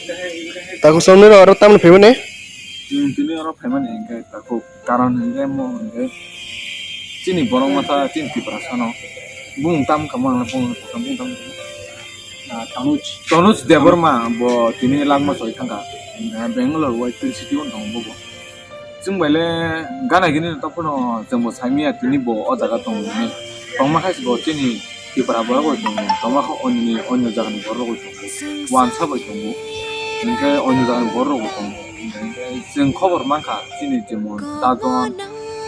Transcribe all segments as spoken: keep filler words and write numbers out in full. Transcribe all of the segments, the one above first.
Takhuk song nini oro tamni phaimani? Hmm, tini oro phaimani hwnkhe takhuk karon hwnkhe mo hwnkhe chini borok masa chini Tiprasano bung tam kama bung tam bung tam. Ah, Tanuj. Tanuj Debbarma bo tini langma soi thangkha. Bangalore Whitefield city o tongo bo. Chwng bai le gana gini no tongphano chwng bo saimanya tini bo o jaga tongo hinwi. Tongma khe bo chini Tipra borok bai tongo, tongma khe onyo, onyo jaga ni borok bai tongo, wansa bai tongo, hinkhe onyo jaga ni borok bai tongo. Hinkhe chwng khobor mankha chini jemon Dajon,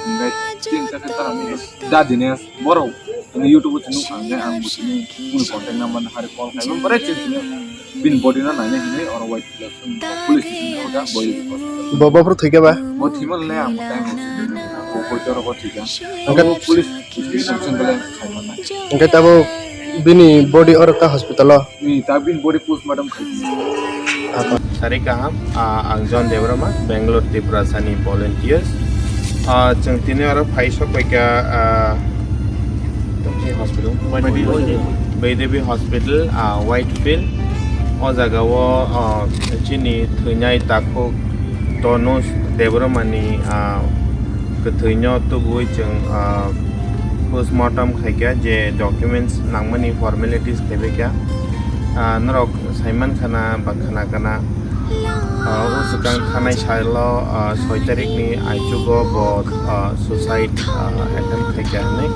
hinkhe chini khe tara ni Da Dinesh borok, hinkhe YouTube o chwng nukha, hinkhe ang bo chini bini contact number no hari call khai, bini body no naina hinwi oro wai. Police station o da boy. Bo, bo phuru thwikhe ba? Bo thwimani le ang time o sidi. Bo, bo jora bo thwikha. Hwnkhe abo police station sengkhe le khaimani. Hwnkhe tabuk bini body oro ta hospital o? Ni ta bini body postmortem khai. Sari kaham, ah, ang John Debbarma, Bangalore Tiprasani volunteers. Ah, chwng tini oro phai sok paikha, ah, tongthai hospital. Baidevi. Baidevi Hospital, ah, Whitefield. O jaga o, ah, chini thwinai takhuk Tanuj Debbarmani, ah, kwthwino tubui chwng, ah, postmortem khaikha, je documents nangmani formalities khaibaikha. Ah, norok saimankha na ba khwnakhana, ah, o swkang thanai salo, ah, soi tarikni aichugo bo, ah, suicide, ah, attempt khaikha hinwi.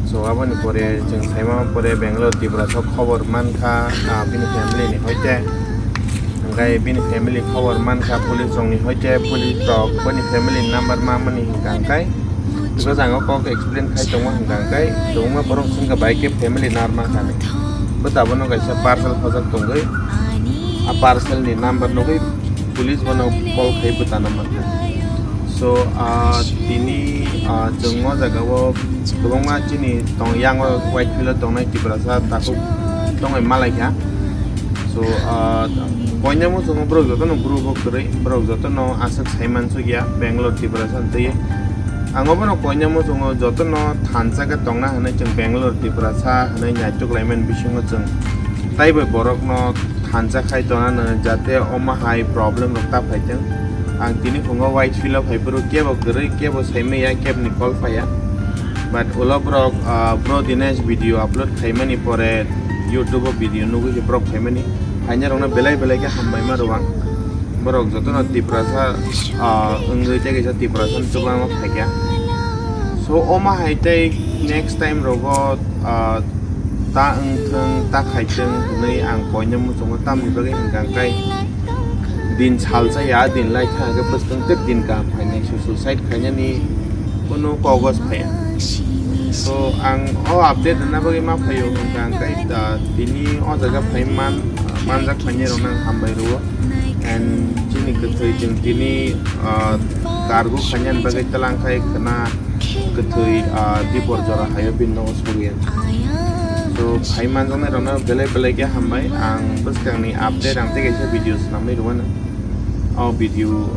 So, aboni pore chwng saima pore Bangalore Tiprasa o khobor mankha, ah, bini family ni hoite. Hwnkhe bini family khobor mankha police rokni hoite, police rok boni family number mamani hwnkha hwnkhe, because ang o kok explain khai tongo hwnkha hwnkhe, kwbangma borok wngkha bai khe family number mankha hinwi. Bo tabukno kaisa parcel khojak tongwi, a parcel ni number nugwi police bono call khai bwtana mankha. So, ah, tini, ah, chwng o jaga o kwbangma chini tong, yang o Whitefield o tongnai Tiprasa takhuk tongwi malaikha. So, ah, koinai muchungo borok jotono group o kwrwi, borok jotono aswk sai mansukya Bangalore Tiprasa twi. Ang obono koinai muchungo jotono thansa khe tongna hwnwi chwng Bangalore Tiprasa hwnwi naituk laimani bisingo chwng taibo borokno thansa khai tongnani jate omo hai problem rok ta phaitwng. Ang tini phungo Whitefield o phai phuru kebo kwrwi, kebo saimaya, keboni call phaiya. But ulo borok, ah, bro Dinesh video upload khaimani pore YouTube o video nugwi se borok khaimani. Hainarokno belai belai khe hambai ma rw ang. Borok jotono Tiprasa, ah, wngwi tei kaisa Tiprasa ni chubachu phaikha. So, omo hai tei next time rogo, ah, ta wngthwng, ta khaithwng hwnwi ang koinai muchungo tamni bagwi hwnkha hwnkhe din salsa ya, din lai thang khe bwskang tei din kaham phainai, su-, suicide khainani kunu kogoj phaiya. So, ang o update rwna bagwi ma phaio hwnkha hwnkhe, ah, tini o jaga phai man, manjak phainai rokno ang hambai rwo. And chini kwthwi chwng tini, ah, kargo khainani bagwi tlang khai khwna kwthwi, ah, dipor jora haio bini nogo sogwi. So, phai manjaknai rokno belai belai khe hambai. Ang bwskangni update ang tei kaisa video swnamwi rwmano. O video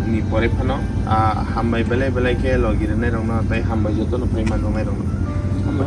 ni pore phano, ah, hambai belai belai khe logi rwnai rokno tei hambai jotono phai manjaknai rokno. Hambai.